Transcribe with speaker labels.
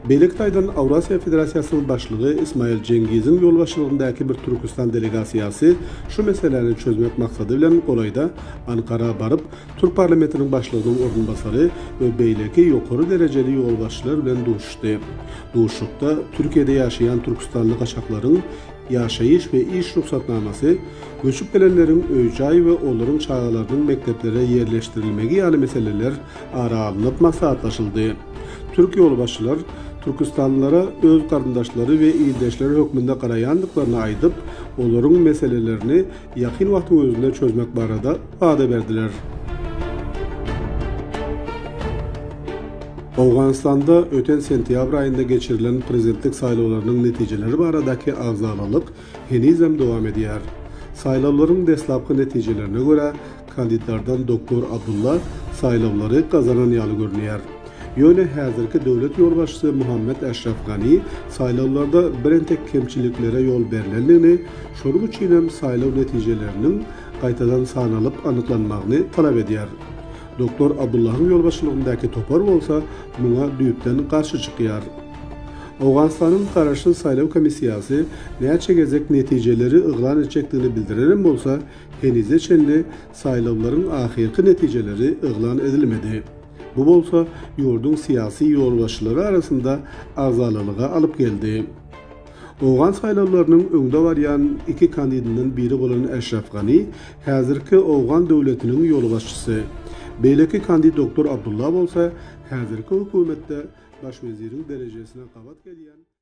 Speaker 1: Beýleki taýdan Awraziýa Federasiýasynyň başlygy Ismail Jengiziň ýolbaşçylygyndaky bir Türküstan delegasiýasy şu meseläni çözmek maksady bilen golaýda Ankara baryp, türk parlamentiniň başlygynyň orunbasary we beýleki ýokary derejeli ýolbaşçylar bilen duşuşdy. Duşuşykda Türkiýede ýaşaýan türküstanly gaçaklaryň ýaşaýyş we iş rugsatnamasy, göçüp gelenleriň öý-jaý we olaryň çagalarynyň mekdeplere ýerleşdirilmegi ýaly meseleler ara alnyp maslahatlaşyldy. Türk ýolbaşçylar türküstanlylara öz garyndaşlary we ildeşleri hökmünde garaýandyklaryny aýdyp, olaryň meselelerini ýakyn wagtyň özünde çözmek barada wada berdiler. Owganystanda öten sentýabr aýynda geçirilen prezidentlik saýlawlarynyň netijeleri baradaky agzalalyk henizem dowam edýär. Saýlawlaryň deslapky netijelerine görä, kandidlardan doktor Abdulla saýlawlary gazanan ýaly görünýär. Ýöne häzirki döwlet ýolbaşçysy Muhammet Äşraf Gani saýlawlarda birentek kemçiliklere ýol berlendigini, şonuň üçinem saýlaw netijeleriniň gaýtadan sanalyp anyklanmagyny talap edýär. Doktor Abdullahyň ýolbaşçylygyndaky topar bolsa muňa düýpden garşy çykýar. Owganystanyň Garaşsyz saýlaw komissiýasy näçe gezek netijeleri yglan etjekdigini bildirenem bolsa, henize çenli saýlawlaryň ahyrky netijeleri yglan edilmedi. Bu bolsa ýurduň syýasy ýolbaşçylary arasynda agzalalyga alyp geldi. Owgan saýlawlarynyň öňde barýan iki kandidinden biri bolan Eşref Gani häzirki owgan döwletiniň ýolbaşçysy. Beýleki kandid doktor Abdulla bolsa häzirki hökümetde baş weziriň derejesine gabat gelýän.